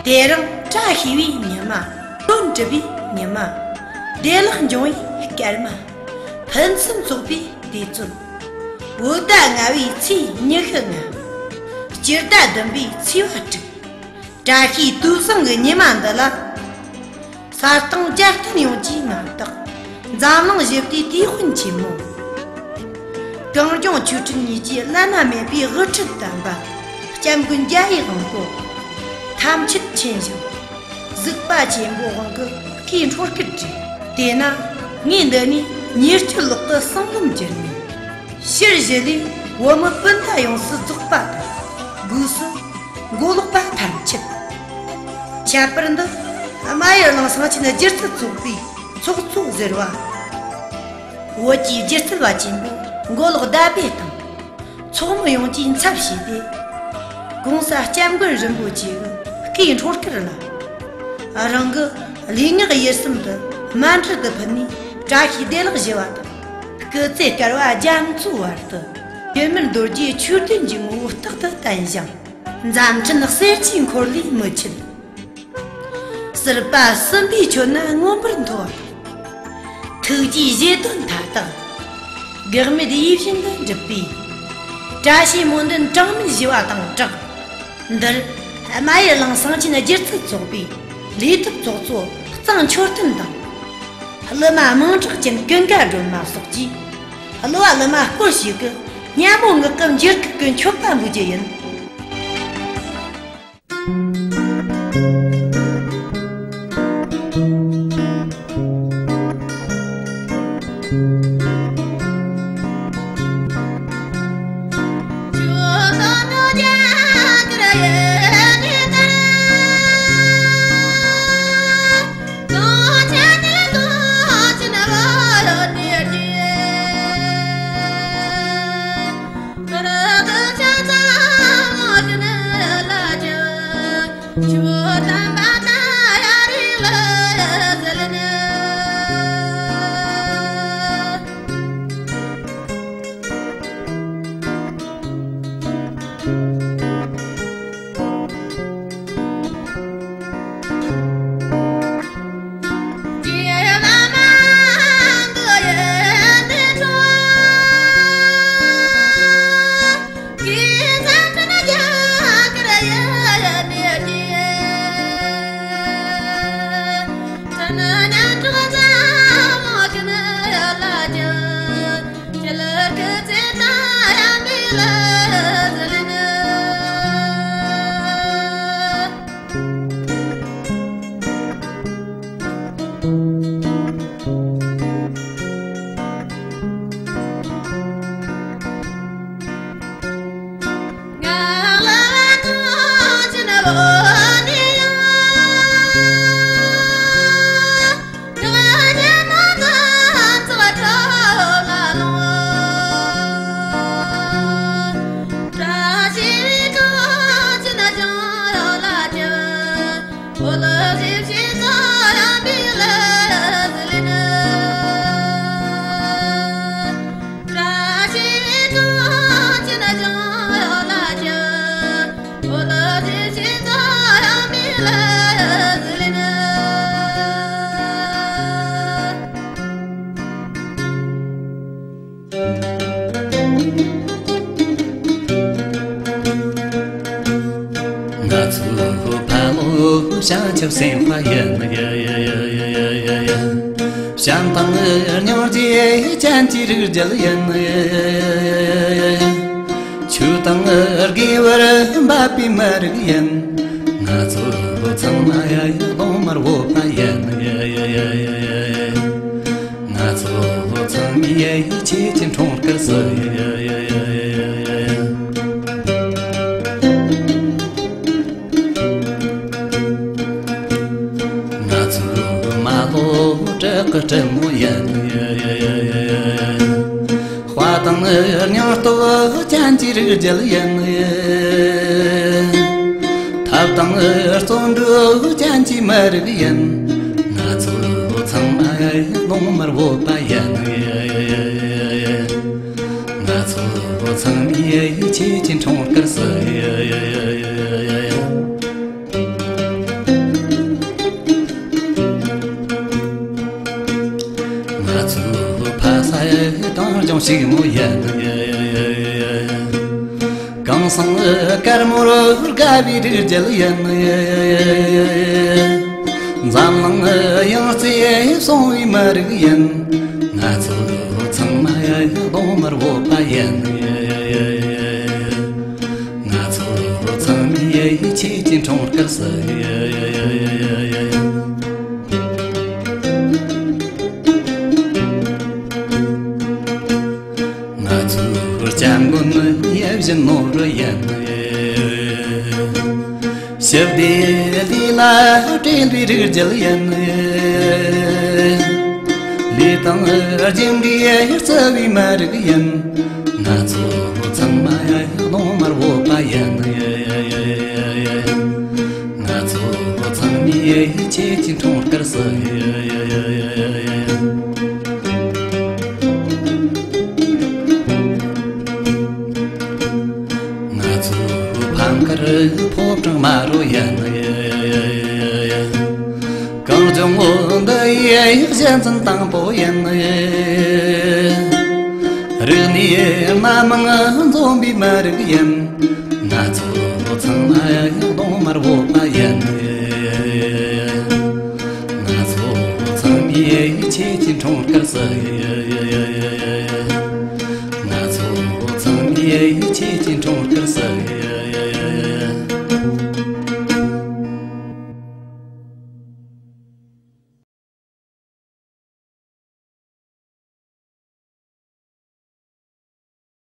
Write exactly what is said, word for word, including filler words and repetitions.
དེ་རིང་བཀྲ་ཤིས་པའི་ཉི་མ། དོན་གྲུབ་པའི་ཉི་མ། བདེ་བླག་འབྱུང་བའི་སྐར་མ། ཕུན་སུམ་ཚོགས་པའི་དུས་ཚོད། བོད་ཟླ་ལྔ་བའི་ཚེས་ཉི་ཤུ་ལྔ། སྤྱི་ཟླ་བདུན་པའི་ཚེས་པ་དྲུག། བཀྲ་ཤིས་དུས་བཟང་གི་ཉི་མ་འདི་ལ། ས་སྟེང་རྒྱལ་བསྟན་ཡོངས་ཀྱིས་མ་བརྟག། འཛམ་གླིང་ཞི་བདེའི་དེད་དཔོན་ཆེན་མོ། གངས་ལྗོངས་ཆོས་སྲིད་གཉིས་ཀྱི་བླ་ན་མེད་པའི་དབུ་ཁྲིད་དམ་པ། སྐྱབས་མགོན་རྒྱལ་བའི་དབང་པོ། ཐམས་ཅད་མཁྱེན་ཞིང་། གཟིགས་པ་ཆེན་པོའི་དབང་གི་བཀའི་འཁྲོལ་སྐད་རེད། དེས་ན་ངས་འདི་ནས་ཉེར་སྤྱོད་ལོག་གི་གསང་ལམ་བརྒྱུད་ནས། ཕྱིར་གཞི་ལས་བོད་མི་སྤུན་ཟླ་ཡོངས་སུ་རྫོགས་པ་དང་། སྒོས་སུ་མགོ་ལོག་པ་ཐམས་ཅད། ཁྱད་པར་འདི་རྨ་ཡུལ་གླིང་གསང་ཆེན་སྒྱུ་རྩལ་ཚོགས་པའི་ཚོགས་གཙོ་ཟུར་པ། བོད་ཀྱི་སྒྱུ་རྩལ་བ་ཆེན་པོ་མགོ་ལོག་ཟླ་བྷེ་དང་། ཚོགས་མི་ཡོངས་ཀྱིས་འཚབ་བྱས་ཏེ། གོང་ས་སྐྱབས་མགོན་རིན་པོ་ཆེ་གི་བཀའི་འཁྲོལ་སྐར་ལ། རང་གི་ལུས་ངག་ཡིད་གསུམ་དུ་མཎྜལ་དུ་ཕུལ་ནས། བཀྲ་ཤིས་བདེ་ལེགས་ཞུ་བ་དང་། སྐུ་ཚེ་བསྐལ་པ་རྒྱ་མཚོའི་བར་དུ། ཡུམ་མེར་རྡོ་རྗེ་ཆོས་སྒྲོན་གྱི་ངོ་བོ་རྟག་ཏུ་བརྟན་ཞིང་། མཛའ་མཐུན་གསེར་གྱི་འཁོར་ལོས་མི་འཆད། ཟུར་པ་གསུམ་པའི་ཁྱོན་ན་མངོན་པར་མཐོ་བ། ཐུགས་རྗེའི་བཞེད་དོན་མཐའ་དག། འགག་མེད་ཡིད་བཞིན་དུ་འགྲུབ་པའི། བཀྲ་ཤིས་སྨོན་འདུན་གྲངས་མེད་ཞུ་བ་དང་སྦྲགས། འདིར་རྨ་ཡུལ་གླིང་གསང་ཆེན་སྒྱུ་རྩལ་ཚོགས་པའི་ལས་ཐོག་ཚོགས་གཙོ་གཙང་མཆོག་ལྡན་དང་། གླུ་མ་མིང་གྲགས་ཅན་ཀུན་དགའ་སྒྲོལ་མ་སོགས་ཀྱིས། གླུ་བ་གླུ་མ་སྐོར་ཞིག་གི་སྙན་མོ་ངག་གི་འགྱུར་ཁུག་གི་མཆོད་པ་འབུལ་རྒྱུ་ཡིན། ང་ཚོ་ཕ་ལོ་བྱང་ཆུབ་སེམས་དཔའ་ཡིན། བྱམས་དང་སྙིང་རྗེ་ཅན་གྱི་རིགས་རྒྱུད་ཡིན། ཆོས་དང་དགེ་བར་འབབ་པའི་མི་རིགས་ཡིན། ང་ཚོ་ཚང་མ་ཡ་ཡ་གདོང་དམར་བོད་པ་ཡིན། ང་ཚོ་ཚང་མས་ཡ་ཡ་ཆོས་ཀྱི་འཁྲུངས་སྐར་བསུ། ང་ཚོ་མ་ལོ་བྲག་གི་སྲིན་མོ་ཡིན། དཔའ་དང་སྙིང་སྟོབས་ཅན་གྱི་རིགས་རྒྱུད་ཡིན། ཐབས་དང་བརྩོན་འགྲུས་ཅན་གྱི་མི་རིགས་ཡིན། ང་ཚོ་ཚང་མ་གདོང་དམར་བོད་པ་ཡིན། ང་ཚོ་ཚང་མས་ཡ་ཡ་ཆོས་ཀྱི་འཁྲུངས་སྐར་བསུ། ཞིག་མོ་ཡིན། གངས་སེང་དཀར་མོར་དགའ་བའི་རིགས་རྒྱལ་ཡིན། འཛམ་གླིང་ཡང་རྩེ་སོང་བའི་མི་རིགས་ཡིན། ང་ཚོ་ཚང་མ་གདོང་དམར་བོད་པ་ཡིན། ང་ཚོ་ཚང་མས་ཁྱེད་ཀྱི་འཁྲུངས་སྐར་གཟིགས། ང་ཚོའི་སྐྱབས་མགོན་ཡིད་བཞིན་ནོར་བུ་ཡིན། ཞི་བདེ་ལས་ལ་བྲེལ་བའི་རིགས་རྒྱུད་ཡིན། ལས་དང་སྙིང་གི་རྩ་བའི་མི་རིགས་ཡིན། ང་ཚོ་ཚང་མ་གདོང་དམར་བོད་པ་ཡིན། ང་ཚོ་ཚང་མས་ཁྱེད་ཀྱི་འཁྲུངས་སྐར་གཟིགས། ང་ཚོ་ཕམ་ཁར་ཕོ་བྲང་དམར་རོ་ཡིན། གངས་ལྗོངས་འདི་ཡི་གཞི་འཛིན་དང་པོ་ཡིན། རིག་གནས་སྣ་མང་འཛོམས་པའི་མི་རིགས་ཡིན། ང་ཚོ་ཚང་མ་གདོང་དམར་བོད་པ་ཡིན། ང་ཚོ་ཚང་མས་ཁྱེད་ཀྱི་འཁྲུངས་སྐར་གཟིགས། ང་ཚོ་ཚང་མས་ཁྱེད་ཀྱི་འཁྲུངས་སྐར་གཟིགས།